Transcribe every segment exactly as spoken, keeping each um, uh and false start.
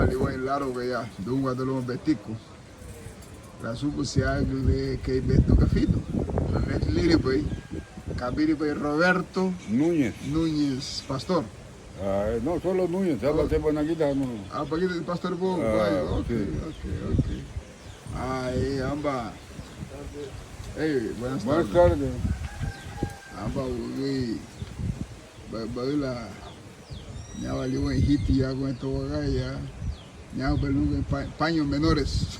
Liwan laruga ya, dungua da luma Betiku. Lasubudiragüle kei Betu Gafidu. Leti liribei, kabiribei Roberto Núñez. Núñez, pastor. Ah, eh, no, solo Núñez, aba teba nagida, no. Ah, bagida de pastor bo, ah, vaya, ok, sí. Ok, ok. Ay, amba. Hey, buenas tardes. Buenas tardes. Amba, ui, ba, baila. Ñawa liwan hiti ya guento wagaya. Ñawa belunga pa-, paños menores.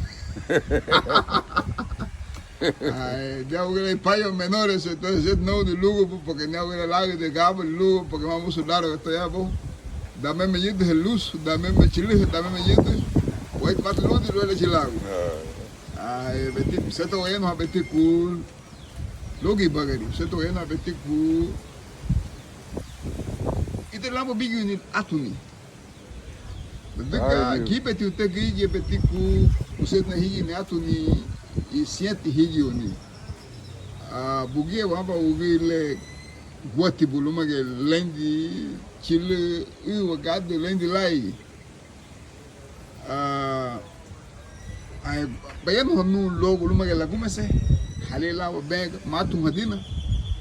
Ay, ñawa paños menores, entonces no de lugo, porque ñawa lago de gabo lugo, porque vamos a dar esto ya bo. Dame me yide luz, dame me chile, dame me yide. Wait, pat luz de luego chilago. Ay, Beti, se to yeno a Beti cool. Lugi bagari, se to yeno a Beti cool. Ite labo bigi ni atuni. Ladüga gíbeti utegi igia Betiku, busentina higini atuni, i sienti higiuni. Ah, bugia wamba ugile guatibu lumage lendi chile, uwa gadu lendi lai. Ah, Ai, bayanuha nun luagu lúmagiñe lagumese, halía lan wabéi mátuhadina,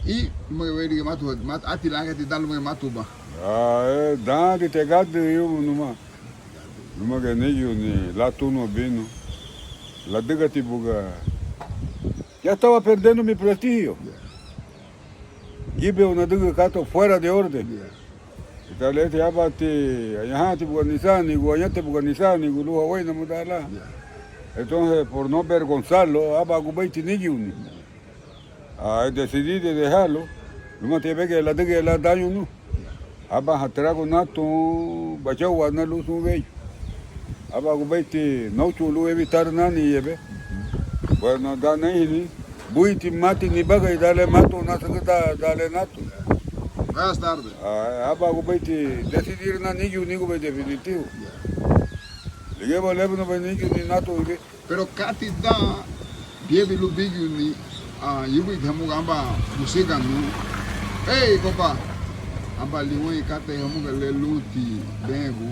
i lúmagiñe wéirigi mátuha, mát-, átiri lan giñeti dan lúmagiñe mátuba. Ah, eh, dan ti gádürü numá. Lúmagiñe nígiruni lan túnu abinu. Ladügati buga. Ya estaba perdiendo mi prestigio. Ya. Gíbeu nadüga katei fuera de orden. Ya. Ítara leti ábati, añahati buga nisaanigu, añati buga nisaanigu lun haweinamudala. Ya. Entonces, por no avergonzarlo, ábangubeiti nígiruni. Ya. Ah, decidí de dejarlo. Lúmati yebe giñe ladügüya lan daño nun. Ya. Aba hatiragun natun bachagua na lun sun weyu. Ábangubeiti nóuchun lun evitar nani yebe. Bueno, dan nehini, buiti mati nibagari dan le matun, nasügüda dan le natun. Buenas tardes. Ah, ábangubeiti decidir nan nígiruni gubei definitivo. Ya. Ligíaba lébunabe nígiruni natun. Pero katei dan biabin lun bígiruni, ah, yuguiti hamuga aban busiganu. Ei, compa! Aban liweiña katei hamuga le lunti beñagu,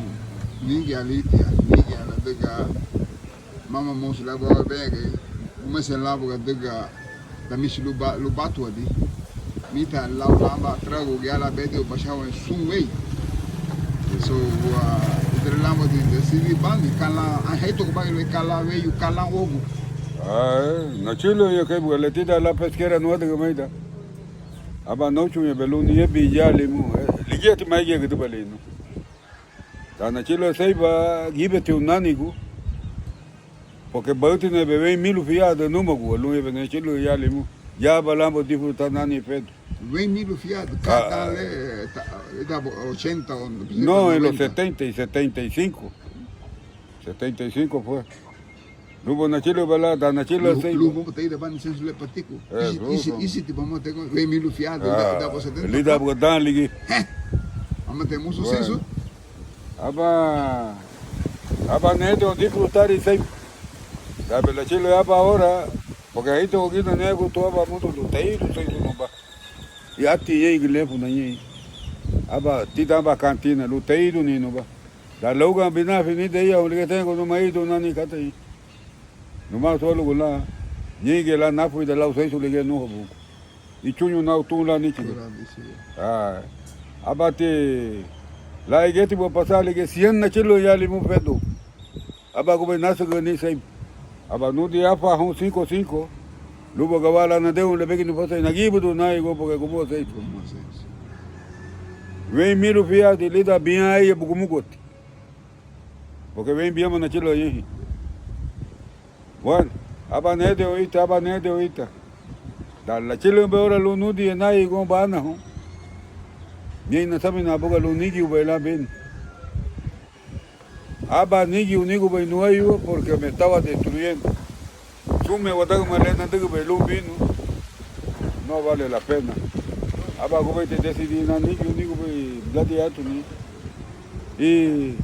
nígiña litia, nígiña ladüga mama mosu le aban beñagei, umesena lan buga adüga damichi lun ba-, lun bátuadi. Mita lau lan aban tragu ya lan bedeu bachawa sun weyu. So, ah, ítara lan badi decidí bani, ka lan, ah, heitu bani le ka lan weyu, ka lan wogu. Ah, eh, nachülüya kei buga le tidan lan pesquera nuadügümeida. Aba nóuchun yebe lun niyebi ya limu, eh, ligíatima igegüdübalin nun. Dan nachülüya seiba, gíbetiña nánigu, porque baütina yebe wein milu fiádu numagua lun yebe nachülüya ya limu. Ya aba lan ba disfrutar nani fedu. Wein milu fiádu, ka dan le, ta-, ida bo-, ochenta o... No, en los setenta y setenta y cinco. Setenta y cinco fue. Lun ba nachülüba lan, dan nachülüya seiba. Lun ba teida bani sensu le patiku. Eh, isi, isi, isi ti bama tego, wein milu fiádu, ida, ida bo setenta. Lidan buga dan ligía. He. Ama te musu sensu. Aba, aba nede o disfrutar isei. Dabe lachülü aba ora, porque ahí te ogina negu tu aba mutu lun teidu seisu nuba. Yati yei gilefu na yei. Aba tidan aba kantina lun teidu ni nuba. Dan laugan binafi ni deia, ligía tengo numa idu nani katei. Numa sualugu lan, ñéingiñe lan náfuida lau seisu ligía nuhabugu. Ichuñu nau tun lan níchiga. Ah, ábati lan igeti buga pasar ligía siñá nachülüya ya limu fedu. Ábagubei násügürüni seiba. Aba nudi afa houn cinco cinco. Lun buga gawara lan nadeirun lebegi nifásei nagiribudun nánigu buga gumua seisu. Wein milu fiádi lidan bián éiyabu gumuguati. Porque wein biama nachülüya ñeinhin. Bueno, aba nede o ita, aba nede o ita. Dan lachülürünbei ora lun nudiñe nánigu bánahun, ñein nasaminahan buga lun nígirubei lan binu. Aba nígiruni gubei nuéyua porque me estaba destruyendo. Sunme wadagimanu le nadügübei lun binu, no vale la pena. Ábangubeiti decidí nan nígiruni gubei bladiatuni. Y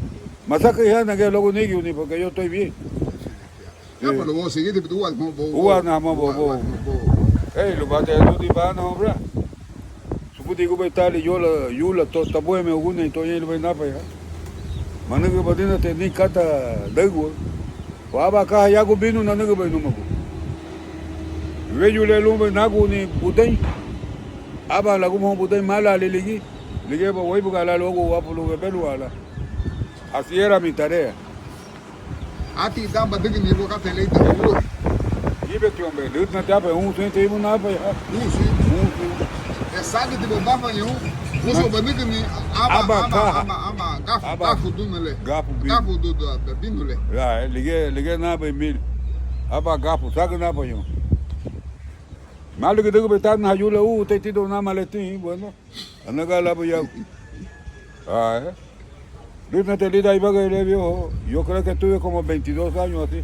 masaküriha nagía luagu nígiruni porque yo estoy bien. Úa na hama bobo. Ei, lubá te ludi bana, hombre. Subudi gubei tali yola, yula to tabueme ugunei to ñein lubéi náfaiha. Manügübadinati ni kata daüguaü. Aban ka hayagun binu nanügübei númagu. Weyu le lunbei náguni budein. Aban lagumuhóun budein malaali ligía. Ligíaba wéibuga lan luagu wafu lun webeluala. Así era mi tarea. Ati dan badügüni buga katei le ida uguñe. Gíbeti, hombre, lütünati aban unsuñti ibu nafaña. Unsuñti. Unsuñti. Esagüti buga nafaña un. Unsuñti banügüni aban, aban, aban, aban, gafu, aban gafu duna le. Gafu binu. Gafu du, du, binu le. Ya, eh, ligía, ligía nabei mil. Aban gafu, sagü nafaña un. Málügüdügübei tana hayula u, tei tidoun namaletin, bueno. Anagalabu yau. Ah, eh. Lütünati lidan ibagari le bioho, yo creo que tuve como veintidós años así,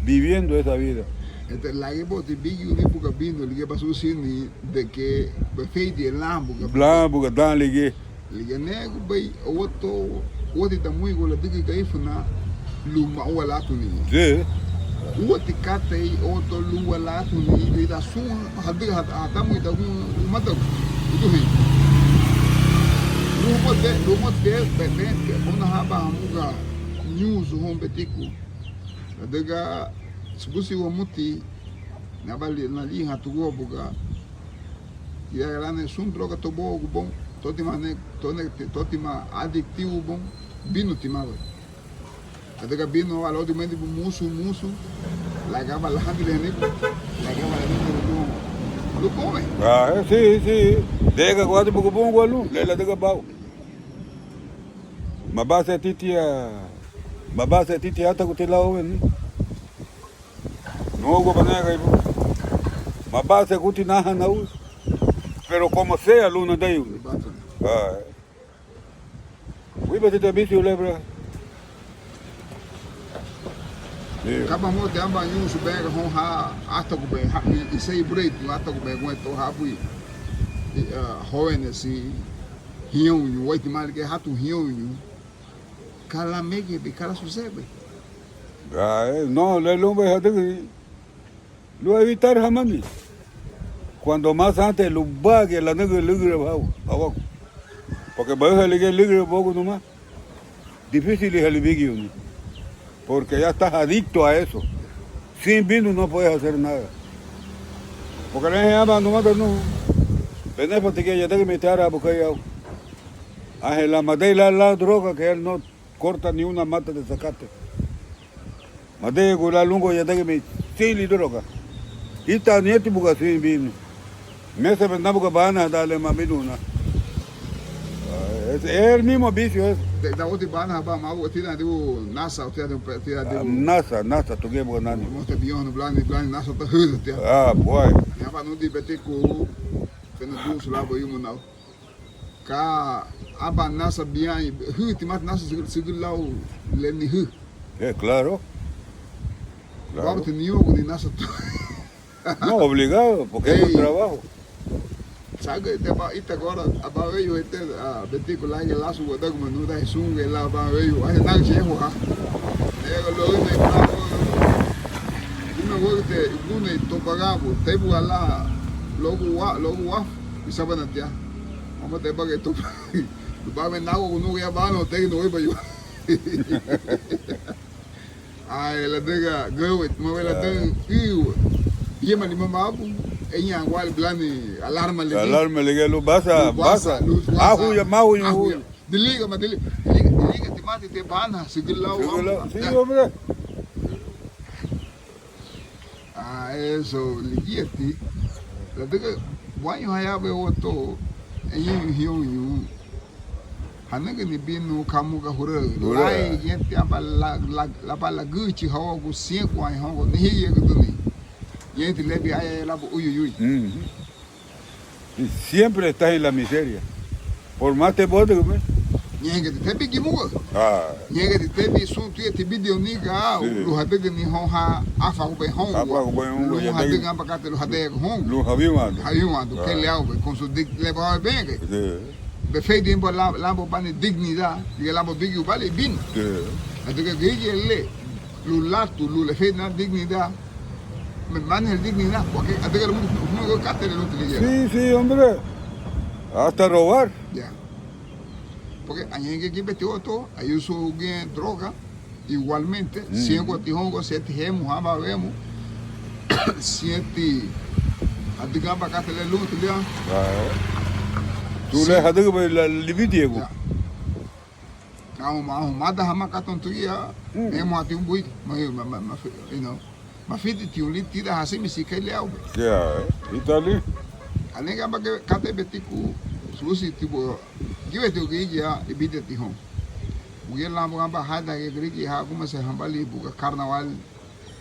viviendo esa vida. Ete lagiboti bigiu ni buga binu, ligía basubudiruni de que befeidi lan buga. Lan buga dan ligía. Ligía négubei, owoto, úati damuigu ladügün Garifuna, luma úa latuni. Sí. Úati katei owoto lun úa latuni lidan sun hadü-, had-, hadamuidagun lumadagu. Uduheñu. Lun humuti, lun humuti bebente, bona haba hamuga ñunsu houn betiku. Ladüga subudi wamuti, nabali naliihan tuguya buga. Ida lani sun droga to ubouagu boun, tóutima ne, tóutima adictivo boun, binutimabei. Ladüga binu aba lóudimeindibu musu, musu, lagaba lahandilihanibu, lagaba lahandilihanibu. Lun bóunwen. Ah, eh, sí, sí. Dega guadibugu bungua lun, le ladüga bau. Mabase titia, mabase titia ataguti lau weni. Nuagua banagaibu. Mabase guti naha nau. Pero como sea, lun nadei. Ah, eh. Wíbati te bisiu le, bro. Kaba hamuti aban ñunsu bega houn ha atagubei, ha, i, iseri bureitu atagubei guentó habui, i, ah, jóvenes, i, hiñauñu, wéitimali ke hatu hiñauñu. Ka lan megei bei, ka lan suseredubei. Ah, eh, no, le lunbei hadügün. Lun evitar hamani. Cuando más antes lubaragiñe lanügün lügüraü hau, hawagu. Porque barüha ligía lügüraü bogu numá. Difícil hali bigiuni. Porque ya estás adicto a eso. Sin vino no puedes hacer nada. Porque le aban numada nun. Benefa tigía yadagimeinti áraabu kei au. Anhein lan madei lan, lan droga que él no corta ni una mata de zacate. Madeigu lan lungua yadagimei sin liduraga. Ítara nieti buga sin binu. Mésebe nabuga bana dan le mabinuna. Ah, es el mismo vicio ese. Dan oti bana ba mabu tidan dibu nasa, tidan dibu, tidan dibu. Ah, nasa, nasa tuge buga nani. Mote bion blani, blani nasa ta hüda tia. Ah, boy. Ya ba nudi betiku. Fena dusu labo yumu nau. Ka aban nasa biañi, hütimati nasa sügü, sügü lau le ni hü. Eh, claro. Claro. Babati ni yugu ni nasa tu. No, obligado, porque es su trabajo. Sagü te ba ita gora, aba weyu ete, ah, betiku lagi lasu wadaguma nuda sunge la aba weyu, ahi nang chehu ha. Ego lo ine ka. Ime wogte gune to bagabu, tebu ala, logu wa, logu wa, isabana tia. Mama te bage to. Lubame nago gunu ya bano te no iba yo. Ai, ladüga gawe, ma we ladüga iu. Yema ni mama abu, enya wali blani alarma legi. Alarma legi lu basa, basa. Ahuya, mahuya, ahuya. Diliga ma diliga, diliga, diliga timati te bana, sigila. Sigila, sí, hombre. Ah, eso, ligíati. Ladüga, wañu hayabei oto, eñeñu hioñu. Hanügüni binu kamuga hurau. Hurau. Lai, yeti aba la, la, laba lagüchi hawagu siñaguaña hawagu, nihigiagüdüni. Yeti lebi aya labu uyuyuy. Ujú. Y siempre estás en la miseria. Por más te bote, güey. Ñéngeti tebi gimuga. Ah. Ñéngeti tebi sun tuya tibidio niga, sí, lun hadügüni houn ha, afagubei houn. Afagubei houn, lun hadügün aba katei lun hadügün houn. Lun hawiwandu. Hawiwandu, ah, kei le au, güey, con su dig-, le ba ben, güey. Sí. Befeidi ba la, labo bani dignidad, ligía labo bigiu bali bin. Sí. Hadüga gürigia le, lun latu, lun lefeidi na dignidad. Me mani el dignidad, porque adüga lumutu, lumutu katei le lutu ligía. Sí, sí, hombre. Hasta robar. Ya. Porque añahein giñe gíbeti otro, ayusugiñe droga, igualmente, siñagua tihoungua, siñati hemuha aban wemu, siñati hadügün aban katei le lunti liña. Tun le hadügübei libidiñegu. Ahuma, ahumada hama katei tuya, hemuhati un buidu, ma, ma, ma, ma, you know. Mafiti tiun li tidan hasimisi kei le aubei. Ya, eh, ítali. Anhein aban katei betiku, susi tibu, gíbeti gürigia ibidiñeti houn. Buguya lan buga aban hádangiñe gürigia ha agumese habalin buga Carnaval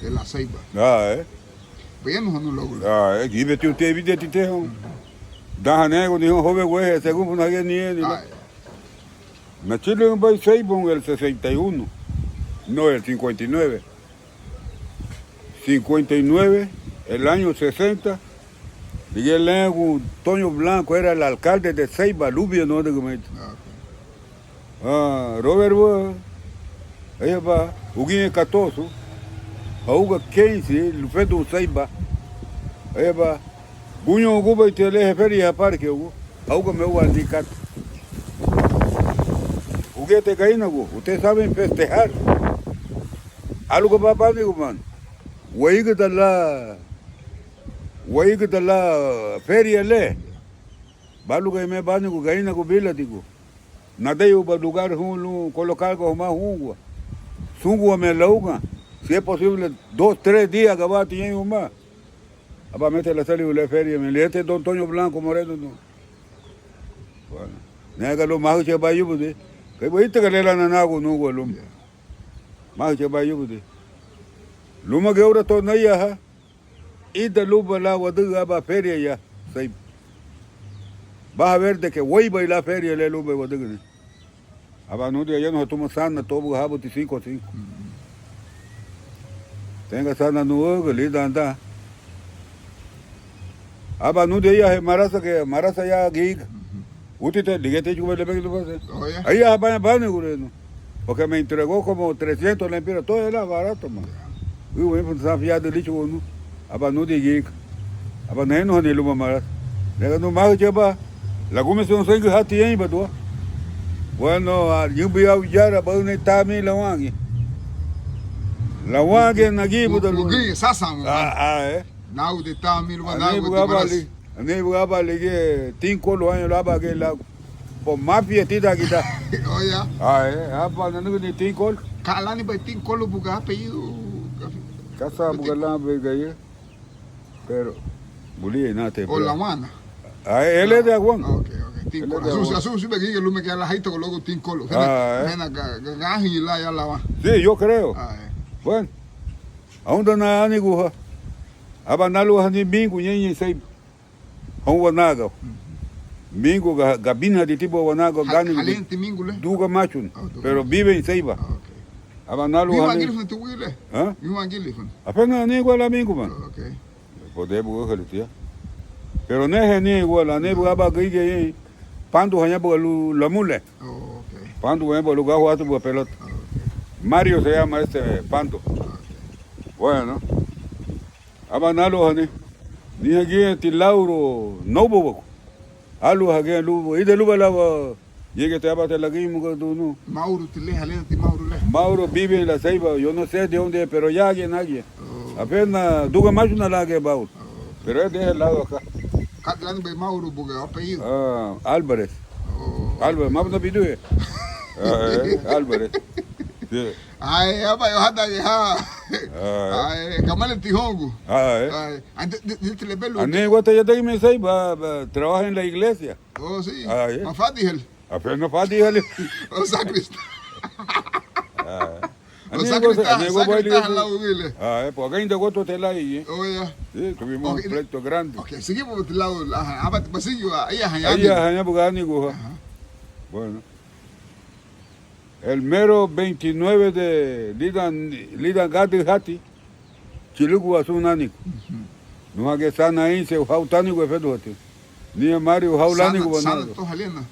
de la Ceiba. Ah, eh. Bayanuhanu luagu. Ah, eh, gíbeti un te ibidiñeti te houn. Dan hanegu ni houn hóunwe, según funa hagía ni éni la. Nachülübei Ceiba en el sesenta y uno. No, el cincuenta y nueve. Cincuenta y nueve, el año sesenta, ligía lariñagun Toño Blanco, era el alcalde de Ceiba, lúbiñe nuadügümeinti. Ah, ok. Ah, Robert, ayaba, uguñe katosu, hauga keinsi, lufedun Ceiba, ayaba, guñoun gubei ti le heferiaha parkeugu, hauga meúa ni katei. Uguñe te Garínagu, ustedes saben festejar. Áluga ba bánigu, manu. Weirigüda lan, weirigüda lan feria le. Bálugaime bánigu Garínagu bíladigu. Nadeiruba lugar hun lun colocarga humá hungua. Súnguame larugan. Si es posible, dos, tres días gabati ñein humá. Aba mete lasaliu le feria, me liete don Toño Blanco Moreno, no. Bueno. Nega lun máhüchüba yubudi. Kei ba ítara le lan nanagu nungua luma. Máhüchüba yubudi. Lúmagiñe oura to naiha, ida luba lan wadügün aban feria ya, Ceiba. Vas a ver de que wéibei lan feria le lunbei wadügüni. Aba nudin ayanuha tuma sana to buga habuti cinco cinco. Tenga sana nuagu lidan dan. Aba nudin aiha marasa ke, marasa ya giga. Úati te, ligía te chugubei lebegi lubase. Aiha baña bani gurenu. Porque me entregó como trescientos lempiras. Todo era barato, man. Uyu, wen fun san fiadu lichu unu. Aba nudin giga. Aba nayanuhani luma marasa. Nega nu máhüchüba. Lagumeserun seingü hati ñeinbadua. Bueno, ñübin au yara baü nei tami lawangiñe. Lawangiñe nagibuda lun. Uguñe sasamu. Ah, ah, eh. Nau de tami luma, nau de marasa. Anei buga aba ligía tin kolu aña lun aba gei lagu. Po mafia tidan gida. Oya. Ah, eh, aba nanügüni tin kolu. Ka lani bai tin kolu buga apellido. Kasa buga lan bai gaya. Pero bulia inate. O lawana. Ah, él es de Aguán. Ok, ok. Tin kolu. Asusi, asusi be giga lume ke ala haito luagu tin kolu. Ah, eh. Mena ga, ga, gahi la ya lawa. Sí, yo creo. Ah, eh. Bueno. Aunda na aniguha. Aba naluahani mingu ñeñe Ceiba. Houn wanagau. Mingu ga, gabinahadi tibu wanagau gani. Halenti mingu le? Duga machun. Oh, duga machun. Pero vive en Ceiba. Ah, ok. Aba naluahani. Miwan gilifun tu wile? Ha? Miwan gilifun. Apena ni igual a mingu man. Oh, ok. Poder buga halitia. Pero nehe ni igual a ni buga aba gige. Pandu haña buga lu lamule. Oh, ok. Pandu haña buga lu gahuatu buga pelota. Oh, ok. Mario se llama este Pandu. Oh, ok. Bueno. Aba naluahani, niha giñe ti lauru noubuagu. Aluaha giñe lubu, ida luba lawa, yegete aba te lagiñe mugadunu. Mauru ti le, halena ti Mauru le. Mauru vive en La Ceiba, yo no sé de dónde, pero ya giñe nagiñe. Oh. Apena duga machuna lagiñe Mauru. Oh. Pero es de ese lado acá. Ka lani bei Mauru buga apellido? Ah, Álvarez. Oh. Álvarez, mabuna biduhe. Ah, eh, Álvarez. Sí. Ai, aba yo hada ha. Ai, kamale ti hongu. Ai. Ai, ande, de, de, te lebelu. Ane guata ya dai me sai, ba, ba, trabaja en la iglesia. Oh, sí. Ai. Mafadihel. Afe no fadihel. Oh, sacristán. Ai. Oh, ane guata, sacristán, ane guata sacristán la ugile. Ai, pues againda guata te la i. Oh, ya. Sí, tuvimos un pleito grande. Ok, seguimos te la, ajá, aba, basiyo, ai, ajá, ya. Ai, ajá, ya, buga ni guha. Ajá. Bueno. El mero veintinueve de lidan, lidan gádürü hati, chilügüwa sun nánigu. Ujú. Nuhagía sana ínsiñe hau tánigu efeduhati. Niña Mario hau lánigu sana, sana wanagua. To halena?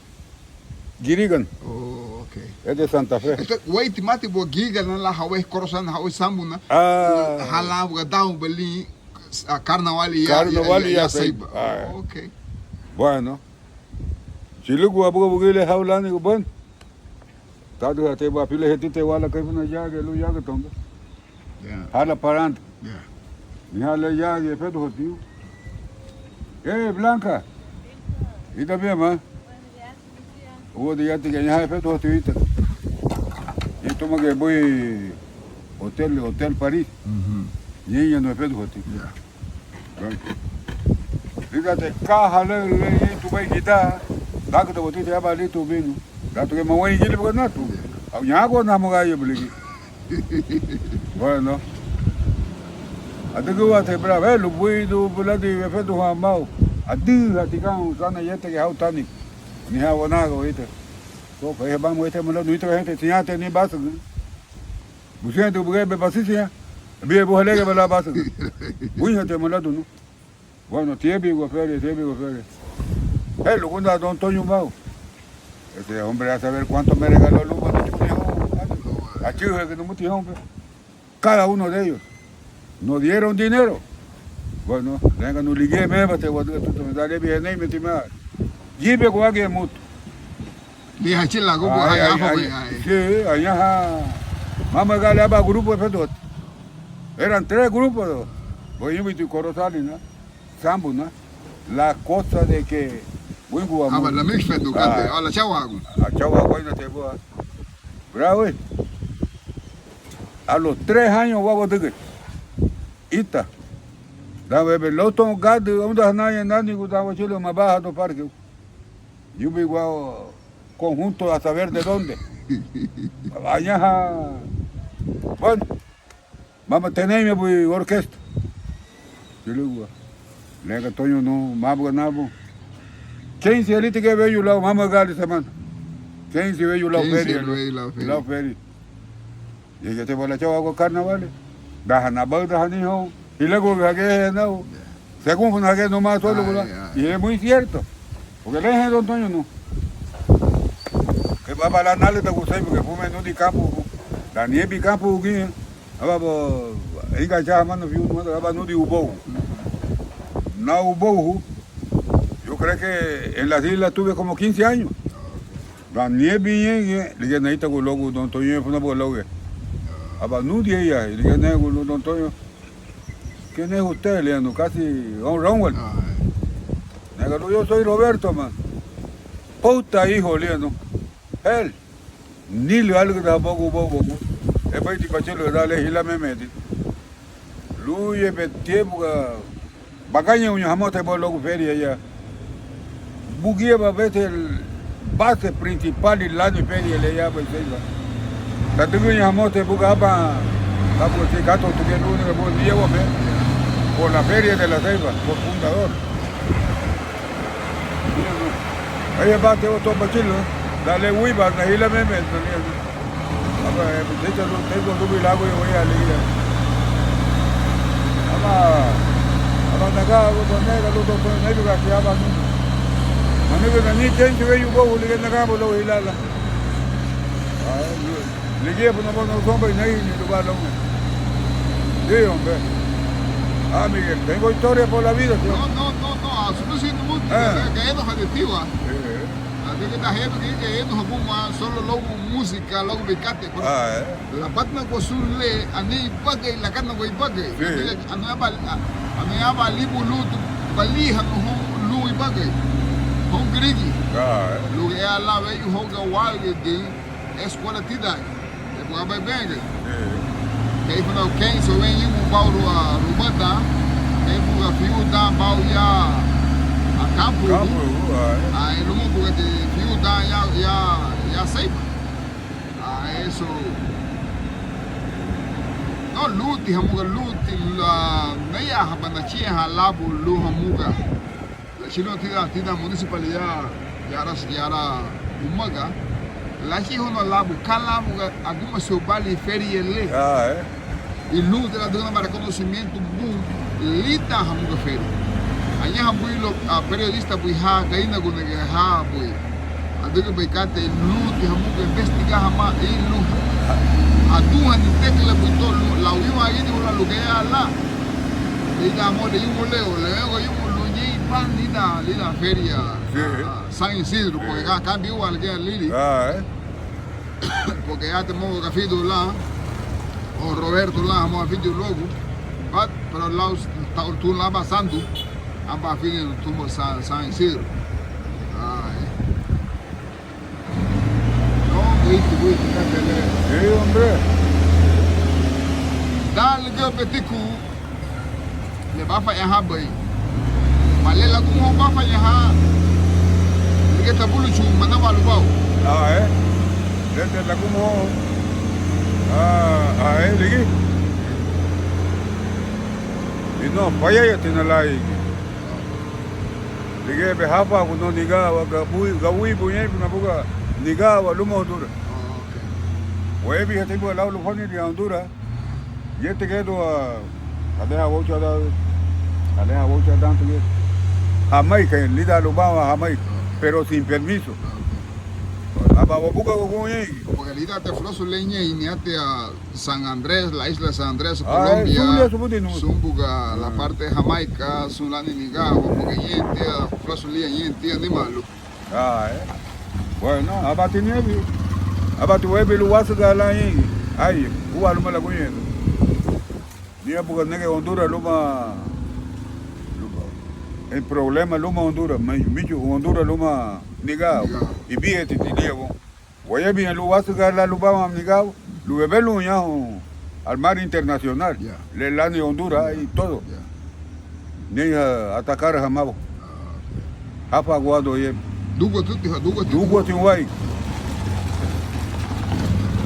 Girigana. Oh, ok. Es de Santa Fe. Este, wéitimati buga Girigana la hawéi koro sana, hawéi sambuna. Ah. Hala buga daun belin, ah, karnawali ya, karnawali ya, ya, ya, ya Seiba. Seiba. Ah. Oh, ok. Bueno. Chilügüwa buga bugili hau lánigu, bueno. Tadühate ba, fila hetite wala kei funa yagiñe lun yagütoun be. Ya. Hala paranda. Ya. Nihán le yagiñe feduhatiñu. Eh, Blanca. Ida biama? Úadi ya tigía, nihán feduhatiñu ítara. Ñein túmagiñe bui hotel, Hotel París. Ujú. Ñeinñanu feduhatiñu. Ya. Lídanti ka halaü le ñein tubei gidan, dagüdaguati aban litru binu. Dan tugía maweinigili buga natu. Au ñaguana hamuga ayubu ligía. Bueno. Adügǘwati bra, eh, lubuidun bula di wefeduhan mau. Adühati gan sana yétegi hau tánigu. Nihán wanaga wéite. Kóka, eh, bamu wéite mulanu, ítara gente, siñati ni básügü. Busentina bugebe basisiña, bie buhalegeba lan básügü. Buíñatima ladunu. Bueno, tiebigua feria, tiebigua feria. Eh, lugundan don Toño bau. Ese hombre a saber cuánto me regaló luma de chupia. Achühagü numuti hombre. Cada uno de ellos. Nos dieron dinero. Bueno, venga, no ligía meba te guadu tu me dale bien, me tima. Gibe guague mutu. Ni hachilagu bu. Ay, haya ay, hafa ay, ay. Sí, añaha. Mama gali aban grupo feduhati. Eran tres grupos. Boyubi ti Corozalina, Sambuna. La cosa de que buingu amu. Aba la mix feduhati, ala chawagu. A chawagu aina te bua. Bravo. A los tres años guagu adügei. Ita. Dan webe loton gádürü, aunda hanaña nánigu dan wachülü mabahadun parque. Yubi guau conjunto a saber de dónde. Añaha. Bueno, mama teneime bui orquesta. Chülügua. Lega Toño nu, mabuga nabu. Quince aliti ge weyu lau, mama gali semana. Quince weyu lau feria. Quince weyu lau feria. Lau feria. Yegete bola chau agua carnaval. Daha na bau daha ni hon. Hilagu hage na. Según funa hage no más solo bola. Y es muy cierto. Porque le dije don Toño no. Que baba la nale da gusai porque fume no di campo. Daniel bi campo guía. Aba bo inga ya mano fiu no aba no di ubou. Na ubou. Yo creo que en las islas tuve como quince años. Dan niebi ñein, ligía naitagu luagu don Toño, funa buga luagu. Aba nudia ya, ligía negu don Toño. ¿Quién es usted? Le digo, casi un Raúl. Nega, yo soy Roberto, man. Puta hijo, le digo. Él. Nilü alügüda bogu bogu. E baiti bachelu dale hila memedi. Lun yebe tiempo ga bagañeirun ña hamote bo luagu feria ya. Buguya ba bete base principal lani feria le ya ba Ceiba. Tadügüña hamote buga aban, abu si gato tuge luni ga bu niye wame. Por la feria de la Ceiba, por fundador. Aya bate otro bachilo, dale uiba na hila meme na. Aba, eh, dita lu, tengo lubi lagu yo ya ligía. Aba, aba naga, aba naga, lu do, naga, aba nu. Maniga na ni tengo yo bo ligía naga bo lo hilala. Ligía funa bo no somba y nai ni lugar lo. Sí, hombre. Ah, Miguel, tengo historia por la vida, tío. No, no, no, no, asubusi numuti, que no jadetiwa. Adüga da hebu que no jabuma solo luagu música, luagu bikate. Labatina guasu le, ani ibagari, laganagua ibagari. Ani aba, ani aba libu lutu, balihanu houn lun ibagari. Houn gürigia. Lun ya la weyu houn ga wagüdün, escuela tidan. Ebu aba ibagari. Kei funa kei so wen yumu bau rua, rubada. Kei buga fiu dan bau ya, a campo. Campo, ai. Ai, lumu buga de fiu dan ya, ya, ya Ceiba. A eso. No, luti hamuga, luti la, meya haba nachia ha labu lu hamuga. Lachilun tidan, tidan municipalidad, yara, yara umaga. Lachihuna labu, ka labuga, aguma siubali feria le. Ah, eh. I lun de la duna ma reconocimiento bun lidan hamuga feria. Añaha bui lo, a, periodista bui ha, gainagu nege ha bui. Adügübei katei lunti hamuga investiga hama i lun. Aduhani tekila bui to lun, lau iwa ini ula lugea la. Lidan amor de yumu leo, leo yumu luñei ban lidan, lidan feria. Sí. A, San Isidro, porque ka, kambi ua lugea lili. Ah, eh. Porque ya te mogo gafidun lan, o Roberto lan, hamo gafidun luagu, but, pero lau, tun lan aban sandu, aban afidun tuma San, San Isidro. Ay. No, buiti, buiti, katei le. Sí, hombre. Dan ligía betiku le bafayahabei. Male lagumuhóun bafayaha. Ligía tabuluchu manawa lubau. Ah, eh. Lete lagumuhóun. Ah, ah, eh, ligía. Ino, fayayatina lai. Ligía be hafagun no nigawa, gawi, gawibu ñein buna buga nigawa luma Honduras. Oh, ok. Webi hatibu lau lufaniri Honduras. Yeti gedu a, aleha woucha da, aleha woucha da tuye. Jamaica, lidan lubama Jamaica, pero sin permiso. Aba wabuga wagun ñein. Porque lidan te fulasu le ñein, ni ate a San Andrés, la isla San Andrés, ah, eh, Colombia, sun buga la parte de Jamaica, sun lani nigawa, porque ñein tia, fulasu liña ñein tia nimalu. Ah, eh. Bueno, abati niebi. Abati webi lun wasügüra lan ñein. Ay, uwa luma laguñein. Niña buga nege Honduras luma, luma. En problema luma Honduras, michu Honduras luma nigawa. Nigawa. Ibietiti liña woun. Wayabiña lun wasügüra lan lubama nigawa, lun webeluña houn al mar internacional, ya, le lani Honduras y todo. Ya. Ñein a, atacar hamabo. Ah, ok. Hafaguadun yebe. Dúguati, dúguati. Dúguati wai.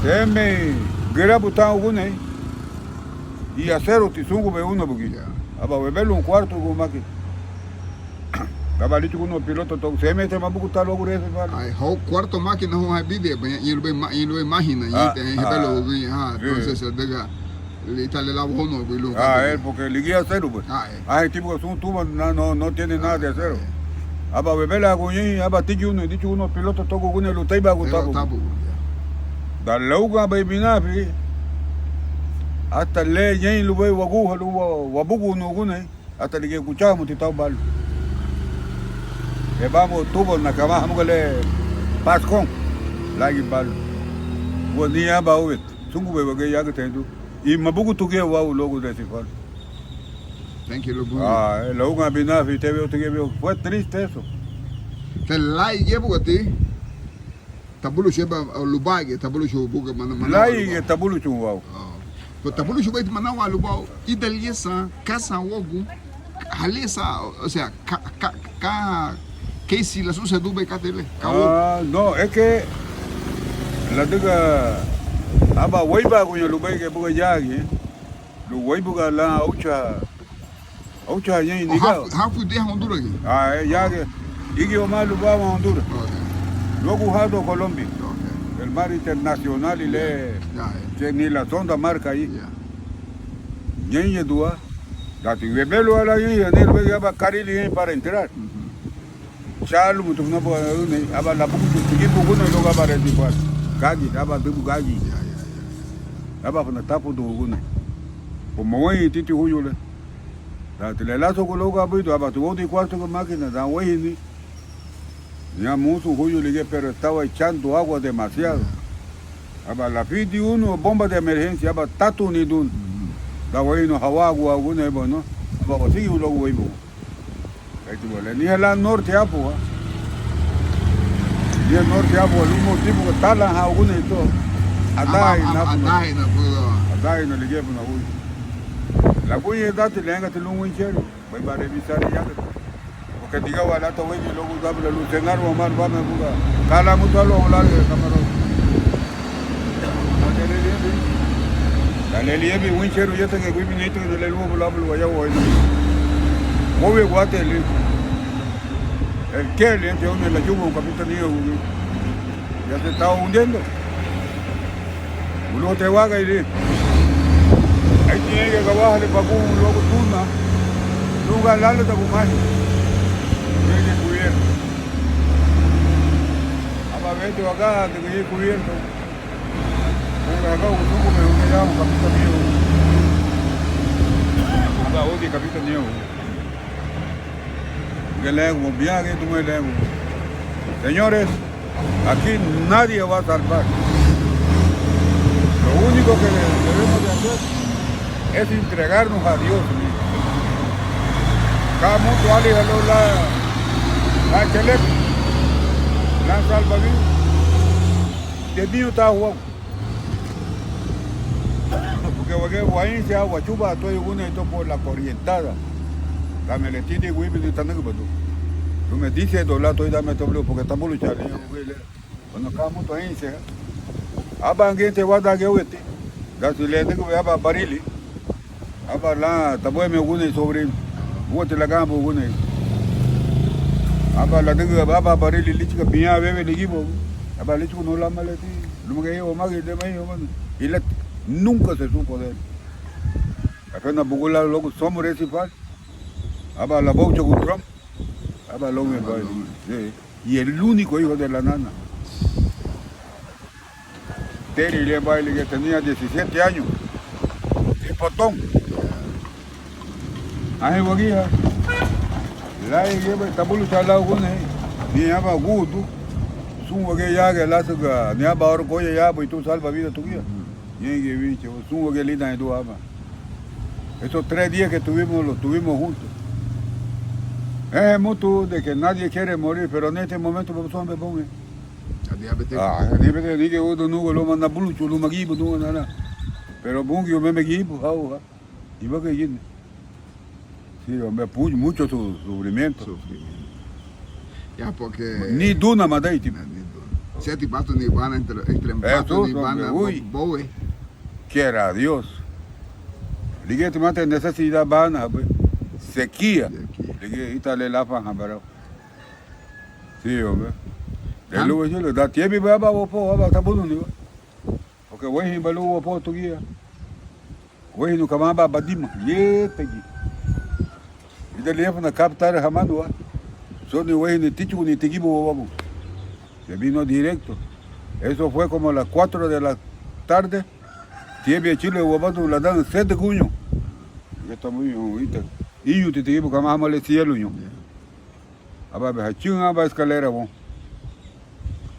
Teme girabu tan ugunei, y aseruti sungubei una bugi. Ya. Aba webelun cuarto gu mákina. Aba lichugunu piloto to, semete mabugu ta luagu resi fal. Ai, hau cuarto mákina hau ha bide, ba, ñein lubei ma-, ñein lubei máhina, ah, ñein te, ah, hebelu, ah, sí. Entonces, adüga, ítara le lau hono, bui lu, ah, eh, porque ligía acero, pues. Ah, eh. Ah, el tipo que es un tubo, no, no, no tiene nada de acero. Ah, eh. Aba webelagun ñein, aba tichugunu, lichugunu piloto to gugune lun teibagun tabu. Tabu, ya. Dan laugan bei binafi, hasta le ñein lubei waguha lun wa-, wabugunu ugunei. Hasta ligía guchá hamuti tau balu. Ebamo tubo na kamá hamuga le Pascón. Lagi balu. Ua ni aban uwet. Sungubei wagía yagüta idun. Y mabugutu gia wau luagu resi fal. Thank you, Lubu. Ah, eh, laugan binafi te veo, te veo. Fue triste eso. Te lai yebu ati. Tabuluchu eba, o, lubagi, tabuluchu buga mana, mana. Lai lubau. Tabuluchu wau. Oh. Pues tabuluchu bei mana wa lubau, ida liña san, ka san wagu, hali san, o sea, ka, ka, ka, keisi lasuseredubei katei le, ka wagu. Ah, no, es que ladüga aba wéibaguña lubéi ge buga yagiñe, lun wéibuga lan óucha Óuchaha ñein nigawa. Hafu, hafu de Honduras gi. Ah, eh, ya, ya. Igi o malu ba Honduras. Ok. Luagu hado Colombia. Ok. El mar internacional y le, ya, ya, ya, ni la sonda marca ahí. Ya. Ñein yedua. Dati webelu ala yi, anel wegi aba karili ñein para entrar. Ujú. Chalu mutu funa bua, aba labuku tu tigi buguna luagu aba resi bua. Gagi, aba dubu gagi. Ya, ya, ya. Aba funa tapu duguna. Como wen titi huyu le. Dati le laso gu luagu abuidu, aba tu wodi cuarto gu máquina, dan wehini. Ya musu huyu ligue, pero estaba echando agua demasiado. Aba lafidi unu bomba de emergencia, aba tatuni dun. Dan wehinu hawagu aguna, bueno. Aba wasigi luagu wehibu. Eti bole, niha lan norte apua. Niha norte apua, lumo tibu talan ha ugunei to. Adai na, adai na, adai na ligebu na ui. Laguñe dati lengati lun wincheri, bai bare bisari yagati. Porque diga wala to wegi luagu dabula lun senaru amar bame buga. Kala mutu alo hola de camarón. Dale liebi wincheru yeta que gui minito que le luego la bulu ya voy. Voy guate le. El que le ente un la yugo capitanía. Ya se está hundiendo. Bulu te waga y le. Ahí tiene que acabar de papu luego tuna. Lugar lalo ta kumaji. Tiene cubierto. Aba vete vaga de que cubierto. Aba udi kapita mío. Aba udi kapita mío. Señores, aquí nadie va a salvar. Lo que debemos de hacer es entregarnos a Dios. Ka mutu aliha lau lan, lan cheleku, lan salvavidas, te biñu ta huagu. Porque wagía wainsia wachuba tuéi ugunei to por la corrientada. Dame le tidi wibili tanügübadu. Dume dice do la tuéi dame to blue porque tambulu chale. Bueno, ka mutu ainse. Aba angiente wada geweti. Dasi le nügübe aba barili. Aba lan tabueme ugunei sobrino. Úati laganbu ugunei. Aba ladügü aba barili líchiga biña wewe ligibu. Aba líchiga no lamaleti. Lumagei o magi de mai o magi. Ilati. Nunca se supo de él. Apenas bugula luagu somos recifal. Aba labouchagu drum. Aba lóunwen baili. Sí. Y el único hijo de la nana. Teri le baili que tenía diecisiete años. Tripotón. Anhein wagía. Lai gebe tabulucha lau gune. Ni aba gudu. Sun wagía yage lásüga. Ni aba oro goya ya bui tu salva vida tuguya. Ñein gebe sun wagía lidan edu aba. Esos tres días que tuvimos, los tuvimos juntos. Eh, mutu de que nadie quiere morir, pero en este momento vamos a ver, vamos a ver. Ah, ni bete ni que udo nugo loma na buluchu loma gibu nugo nana. Pero Bungiu meme gibu hau ha. Iba que gine. Sí, hombre, pu- mucho su- sufrimiento. Sufrimiento. Ya, porque Ni duna madai tipo. Ni duna. Siete bato ni bana entre entre Eh, bato tú, ni hombre, bana uy. Bowe. Quiera Dios. Ligía te mate necesidad bana, pues. Sequía. Sequía. Ligía ita le lafa hambarau. Sí, hombre. De luego yo le da tiempo y va va po va está bueno ni va. Porque güey, va luego po tu guía. Güey, nunca más va badima. Ye te gui. Y de le fue una captar jamando, ¿ah? Son ni güey ni tichu ni te gibo vamos. Se vino directo. Eso fue como a las cuatro de la tarde. Tiebia chile wabadu ladan sete guño. Yo está muy ahorita. Iñu te te gibo kama hamale cielo yo. Aba be hachun aba escalera bon.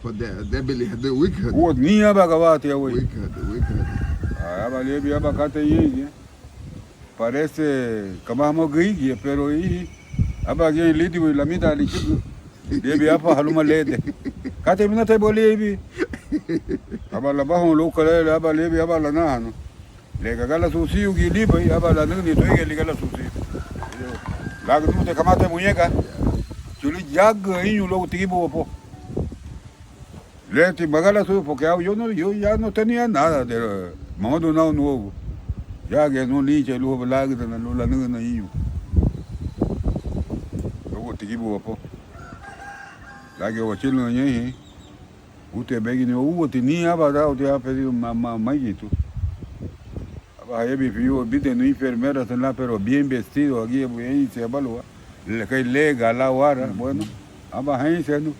Pues de débil de weak. Uo ni aba gabati awe. Weak, weak. Aba lebi aba kate ye. Parece kama hamo gigi pero i aba gen lidi wi lamida lichigu. Lebi apa haluma lede. Kate mina te boli ebi. Aba la bajo lo kale aba lebi aba la nahano. Le gagala susiu gi libai aba la nani tuige ligala susiu. La gnu te kamate muñeca. Chuli jag iñu lo tigibu opo. Leti magala suyo porque au yo no yo ya no tenía nada de modo nau nuevo. Ya que no niche luego lagdana lula nana iñu. Luego tigibu wapo. Lagi wachilun ñehi. Ute begini uguti ni aba da uti ha pedido ma ma maigitu. Aba hayebi fiu bide no enfermera sana pero bien vestido agi buense abalua. Le kai lega la wara bueno. Aba hainse no.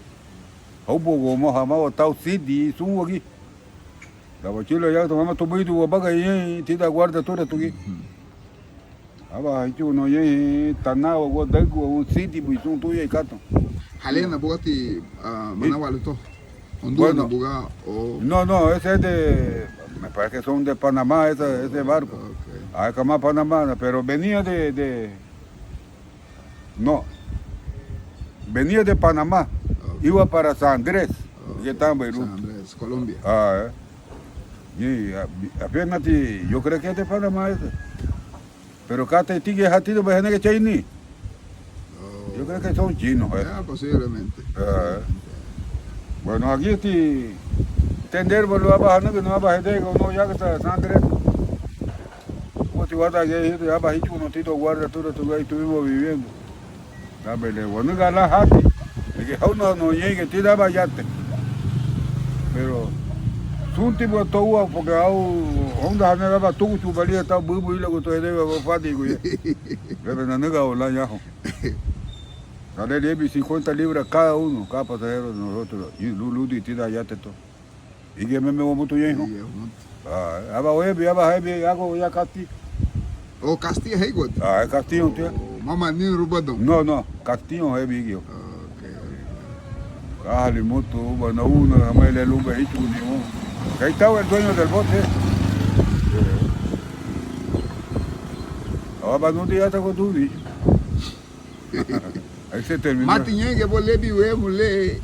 Haubo gomo hama o tau sidi sun wagi. Da wachila ya to mama to buidu wabaga ye tida guarda tura tugi. Aba hichu no ye tana wa dagu un sidi bui sun tuya ikato. Halena bugati mana wale to. Honduras buga o. No, no, ese es de, me parece que son de Panamá, ese, ese barco. Ah, kama Panamá, pero venía de, de, No. Venía de Panamá. Iba para San Andrés. Que está en Beirut. San Andrés, Colombia. Ah, eh. Y a- apenas ti- yo creo que es de Panamá ese. Pero acá te tigue hatido bajene que chaini. Yo creo que son chinos, eh. Ya, posiblemente. Ah. Bueno, aquí ti tender lo abajo no abajo de no ya que está San Andrés. Uati wada ge hitu ya bahichu no tito guarda tura tu gai tu vivo viviendo. Dabele wanuga la hati. De que hau no no ye que tida ba yate. Pero sunti bo towa porque au honda hane daba tugu tu balia ta bubu ila go to edebe go fadi go ye. Bebe nanuga o la yaho. Dale lebi cincuenta libras cada uno, cada pasajero de nosotros. Y lulu di tida yate to. Igememe wamutu ñeinho. Aba webi aba hebi ago ya kasti. O kasti heigo. Ah, kasti ontia. Mama ni rubado. No, no, kasti on hebi igio. Ahali mutu bana una amai le lumba hichu ni mo. Ahí estaba el dueño del bote. Aba nudi yata ko duwi. Ahí se terminó. Mati ñéingiñe bo liabin wemu le,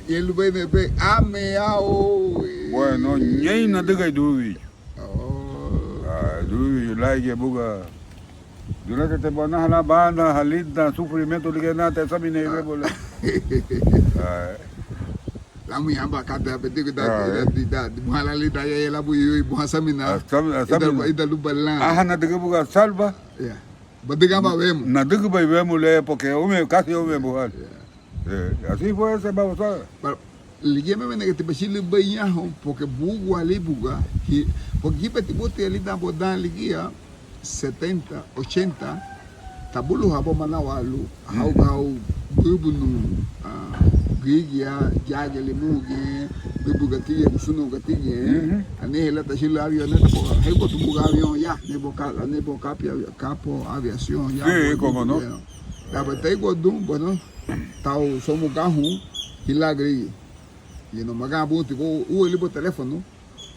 ye lubéi nebe, ame au. Bueno, ñein nadügei duwi. Oh. Ah, duwi, lárigiñe buga. Durakete banaha lan banda, halida, sufrimiento, ligía nata, esamina, ah, wemu le. Ah. Lamuña aba kata bedigu da, ah, da, eh, da, da, buha la lida ya, ya labu yui, buha samina. Ah, sam-, ah, ida, samina. Ida luba lan. Aha, nadügü buga salva. Ya. Badügaba wemu. Nadügübei wemu le, porque ume, casi ume buhali. Ya. Eh, así fue ese babosa. Pero, ligía meme nege ti bachili bei ñahoun, porque buguali buga, hi-, porque gíbeti buti lidan bodan ligía, setenta, ochenta, tabuluha bo manawalu, hau, hau, bubunu, ah, gürigia, yagi limugi, bubu gatigia, gusunu gatigia, mhm, anihein lan tachülü avioneta, porque hei botu buga avión ya, nebo ka-, nebo kapia, kapo aviación ya. Sí, bo, cómo no. Ya. Daba teigu adun, bueno, tau somu gahun, hilagri. Yeno magan buti, o, uwe libo teléfono,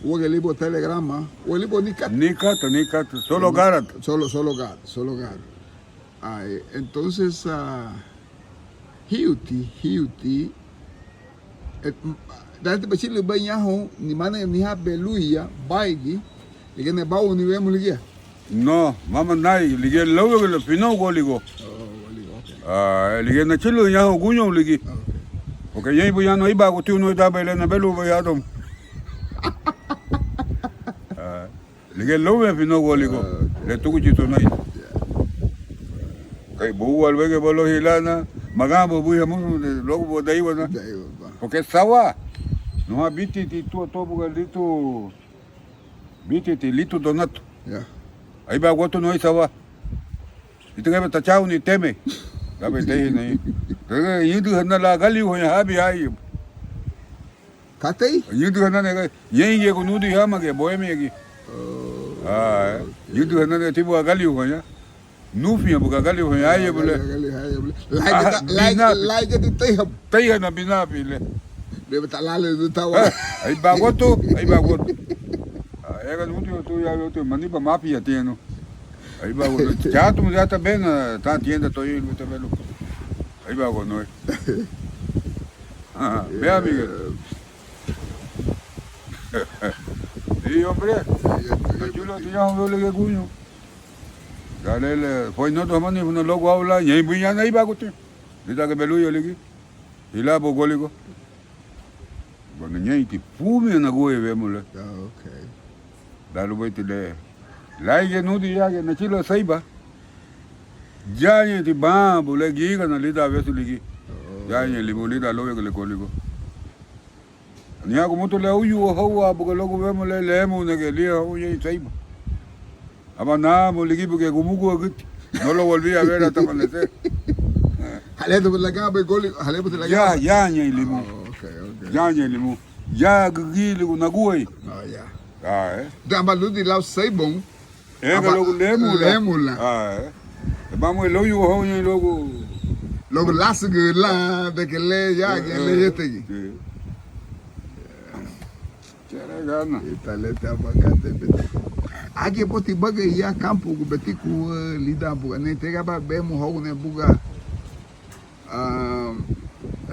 uwe libo telegrama, uwe libo ni kata. Ni kata, ni kata, solo gárada. Solo, solo gárada, solo gárada. Ai, entonces, ah, hiuti, hiuti, eh, m-, dante bachili bei ñahoun, ni mana ni ha beluya, baigi, ligene bau ni wemu ligía. No, mama nai, ligía lóuwegüle finóu góligo. Oh, góligo, ok. Ah, ligía nachülü ñahoun guñoun ligía. Ok. Porque ñein buña no iba gutiu no idabei le nabelubei adon. Ah, ligía lóuwe finóu góligo. Ah, ok. Le tuguchi tunai. Ya. Kei buwa luege bolo hilana, magan bubuya musu, luego bo daiwana. Daiwa, ba. Porque sawa. No ha biti ti tu tobuga litu. Bititi litu donatu. Ya. Aibaguatu no isawa. Itu gebe tachau ni teme. Gabe tehi ni. Gege yidu hana la gali ho ya habi ai. Katei? Yidu hana ne yenge gunudi hama ge boemi gi. Oh. Ah, yidu hana ne tibu agali ho ya. Nufiña buga gali hoñaye bule. Gali hoñaye bule. Laige ta, laige, laige ti teiha. Teiha na binafi le. Bebe ta lale du tawa. Ai bagotu, ai bagotu. Ega nuti tu ya tu maniba mafia tienu. Ai bagotu. Chatu ya ta bena ta tienda to yi ta belu. Ai bagotu. Ah, ve amiga. Sí, hombre. Chulo tiña un doble que cuño. Dale, le, foi no tomani una logo aula, ñein buñana iba guti. Lita ke beluyo ligi. Ila bo goligo. Bueno, ñein ti fumi na gue vemule. Ah, ok. Dalu boiti le. Laige nudi yage na chilo saiba. Ya ñein ti ba bule giga na lida vesu ligi. Oh. Ya ñein limu lida logo le goligo. Niagu mutu le uyu hau abuga logu vemu le lemu nege lia hau yei saiba. Aba namu ligibu ge gumugu aguti. No lo volví a ver hasta amanecer. Halebu lagaba goli, halebu lagaba. Ya, ya ñei limu. Oh, ok, ok. Ya ñei limu. Ya gigi ligu naguei. Oh, ya. Ah, eh. Damba ludi lau saibon. Ega luagu lémula. Lémula. Ah, eh. Vamos el hoyo hoña luagu. Luagu lásügü lan de que le ya que le yetegi. Ita lete abakate beti. Agi boti baga ya kampu gu betiku lidan buga ne tega ba bemu hogu ne buga. Ah,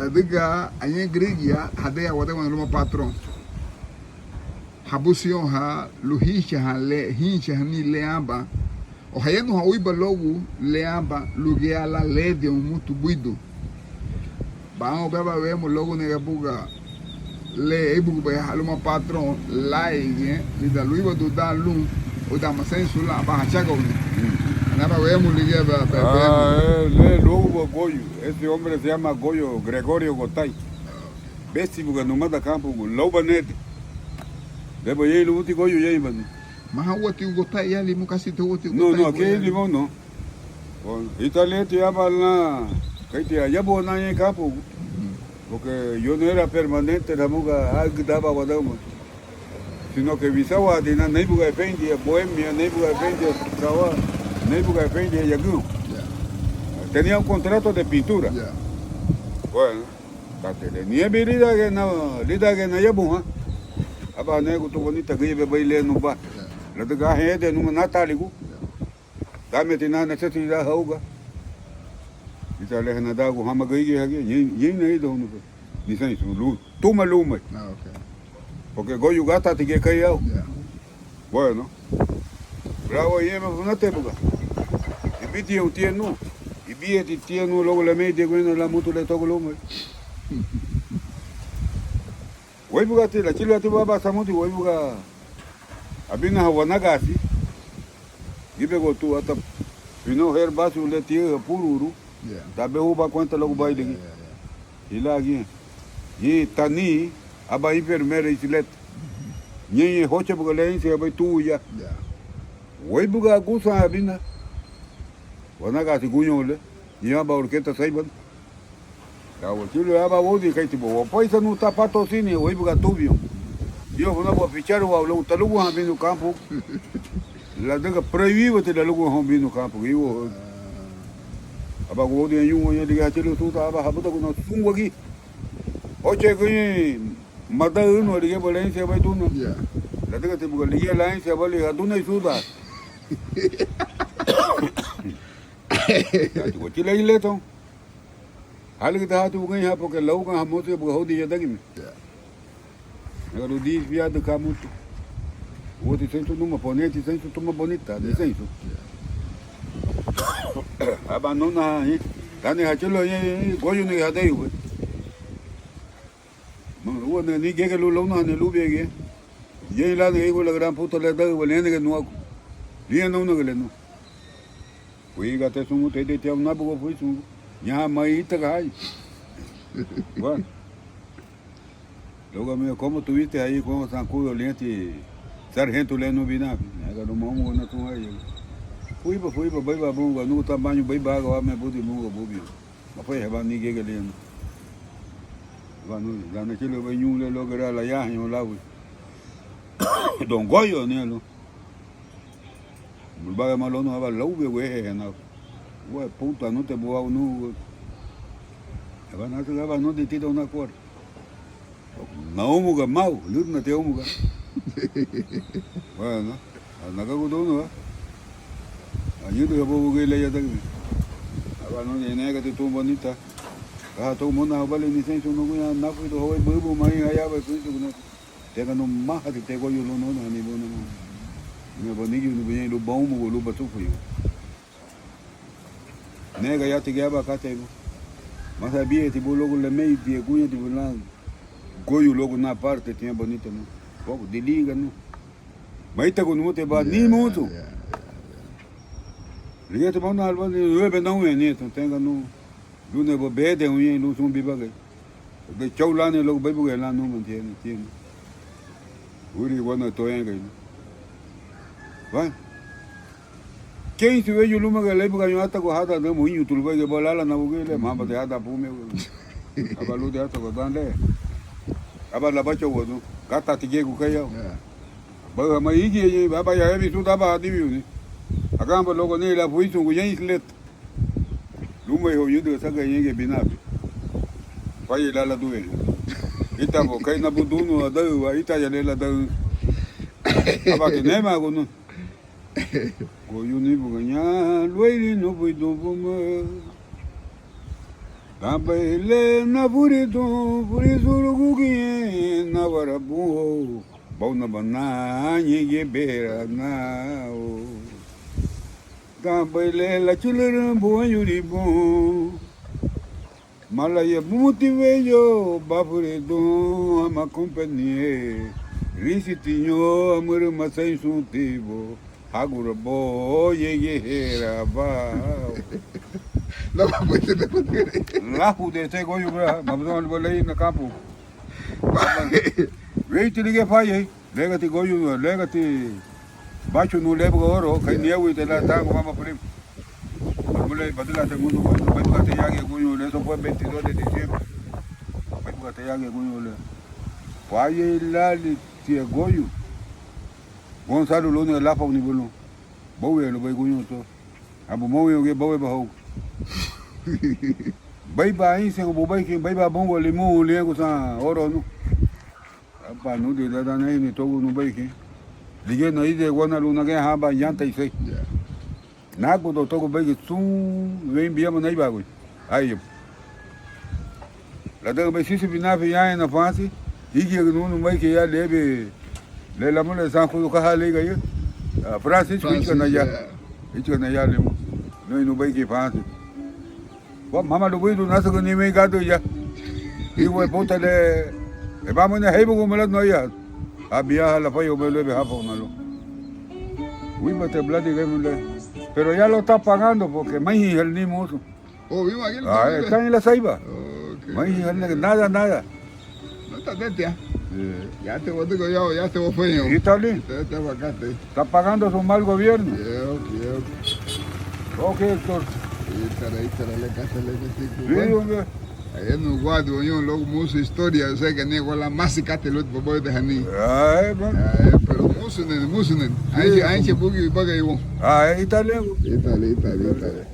adüga añahein gürigia hadeha wadagimanu luma patrón. Habusiñoun ha lun hínsiñehan le, hínsiñehani le aban. O hayanuhan wuriba luagu le aban, lugía lan lediñoun mutu buidu. Bañoun beba wemu luagu nege buga. Le éibugubei ha luma patrón lárigiñe lidan luéibadun dan lun, o dan maseinsu lan aba hachagauni. Mm. Anaba wemu ligía ba, ba, ah, wemu. Eh, le luagu ba Goyo. Ese hombre se llama Goyo, Gregorio Gotay. Besi buga numada kampu gu, lauba nede. Debo yei lumuti Goyo yei bani. Maha uati Gotay ya limu kasi te uati Gotay. No, no, aquí limón no. Bueno, ita leti aban lan, keiti ayabu na ñein kampu. Porque yo no era permanente, namuga agüdaba wadauma. Sino que visawadi na neibuga efendia Bohemia, neibuga efendia Sawa, neibuga efendia Yagüo. Ya. Tenía un contrato de pintura. Ya. Bueno, tatele. Niña bi lídangiñe na, lídangiñe nayabuhan. Aba negu tu bonita gíbe bai le nuba. Ya. Ladüga ahe de numa nataligu. Ya. Dánmeti nan necesidad haruga. Ítara le hanadagun hama gürigia hagía, ñein, ñein na ida hunu, niseinsu lun, tuma lumei. Ah, ok. Porque goyu gátati giñe kei au. Ya. Bueno. Bravo, yeme funatebuga. Ibidiñe tiña nun. Ibidiñe tiña nun luagu leméidiñeguina lan mutu le togu lumei. Wéibugati, lachülüati baba samuti, wéibuga abinaha wanagasi. Gíbegotu ata, finó her basiu le tiaha pururu. Ya. Tabe huba kuenta luagu bailigi. Ya, ya, ya. Hilá giñe. Ñein tani, aban enfermera isileta. Ñein hoche buga le ínsiñe bai tuya. Ya. Wéibuga agusan abina. Wanagasi guñoun le. Ñein aban orketa saibana. Ka wachülü aban woudin keitibu, wapaisanu ta patrocínio, wéibuga tubiñoun. Io, funa bua ficharu wau, luagu taluguhan binu kampu. Ladüga prohibíbati laluguhan binu kampu, io. Aban woudin añuña, ligía hachülü suda, aban habutagun sun wagía. Oche güñi, madaü ünua, ligía ba le ínsiñe bai duna. Ya. Ladügati buga, ligía le ínsiñe bai, adunei suda. Wachülü ahí leton. Hálügüdaha ti bugüñe ha, porque laugan ha mosu buga houdin yadagime. Ya. Agora o desviado ka mutu. Uati seinsu numa, poneti seinsu tuma bonita, ya, de seinsu. Ya. Aba nuna, eh, tani hachülü, eh, eh, goyuni hadei, güey. Ua ni gege lun launahani lubia giñe. Yei lani hijo la gran puta le daü, wale nege nuagu. Liña naunagüle nu. Fuigate sumuti, edeti au nabugo fui sungu. Ñaha mai ítagahañu. Bueno. Luagu me, ¿cómo tuviste ahí con San Cuyo, liñati sargento le nu binafi? Nega nu mamu na tun ahí. Fuiba, fuiba, baiba bunga, nu ta bañu, baiba aga, wa me budi bunga, bubi. Mafai haba ni gege liña nu. Haba nu, dan nachülü bai ñun le luagu ra la yahañu lawi. Don Goyo ni lu. Bulbaga ma lonu haba laube wehe hena. Ua puta nu te buau nu. Haba natu haba nu de ti don na kuar. Naumuga mau, lütna te umuga. Bueno, anagagudunua. Añudu habu bugei le yadagme. Aba no de nega te tun bonita. Aha, to mona habale ni sensu no guya nafu do hawai bubu mai haya ba kuitu guna. Tega no maha te tego yu lo no na ni bono. Ni bonigi no buñe lo baumu lo batufu yo. Nega ya te gaba katei bu. Masa bie ti bu logo le mei die guña ti bu lan. Goyu logo na parte tiña bonita no. Poco de liga no. Maita ko no te ba ni mutu. Liga te ba na alba ni nueve no ni to tenga no. Lune bo bede uñe lun sun bibagai. De chau lane logo bai bugai lan no mantiene tiene. Uri wana toengai no. Ba. Keinsi weyu luma ga laibu ga ñuata go hada na muiñu tulubai ga ba lala na bugi le mamba de hada pume. Aba lu de hata go dan le. Aba la bacha go no. Gata ti gegu kaya. Ba ma igi ye ba ba ya emi su daba adibi uni. Agamba logo ni la fuisu go ya islet. Luma iho yudu saga yenge binabi. Faye lala due. Ita bo kai na budunu adau ita ya lela dau. Aba ke nema go no. Goyuni bugaña lueiri no buidun buma. Danbaile na buridun burizurugugiñe na warabu. Bauna bana ñegebera na o. Danbaile lachulurun buayuribun. Malaya bumuti weyo bafuridun ama kompanie. Risitiño amürüma seinsuntibu. Hagurabo yegehera ba. Lafu de te goyu bra mabzon balei na kampu. Weiti lige fayei. Légati goyu, légati bachu nu lebuga oro, kai niewi te la tango mama prim. Mule badila te mundo, bai buga te yagi goyu le, eso fue veintidós de diciembre. Bai buga te yagi goyu le. Fayei lali tie goyu. Gonzalo luni lafa unibulu. Bowe lo bai goyu to. Abu mowe uge bowe bahou. Bai ba inse ubu bai kin, bai ba bongo limu liengu san oro nu. Apa nu de dada na ini togu nu bai kin. Dige na ide guana luna ge haba yanta isei. Nágudotagubei sun wein biama neibaaguni. Ai, ladügabei sisi binafi yañana fansi, ígiragüdünu nubei kei ya liabin, le lamule san kudu kaha leiga ya. Francisco, íchiga naya. Íchiga naya lemu. Nui nubei kei fansi. Wa, mama lubuidun nasügüni wein gádürü ya. Hijo de puta le, e, vamos a heibugun mala no ya. Abiaha la fayo me luebe hafa una lo. Wíbate bladi gemu le. Pero ya lo está pagando porque me hijo el ni musu. Oh, vivo aquí. Ah, está en la Ceiba. Ok. Me hijo el nada, nada. No está dentro ya. Ya te voy a decir yo, ya te voy a poner. ¿Y está bien? Está pagando su mal gobierno. Ok, Héctor. Ítara, ítara, le gata, le gata. Sí, hombre. Ayanu guadi oño luagu musu historia, o sea que ni guala masi kate lut boboy de hani. Ay, bueno. Pero musu nen, musu nen. Ay, ay, bugi baga iwo. Ah, ahí está luego. Ítara, ítara, ítara.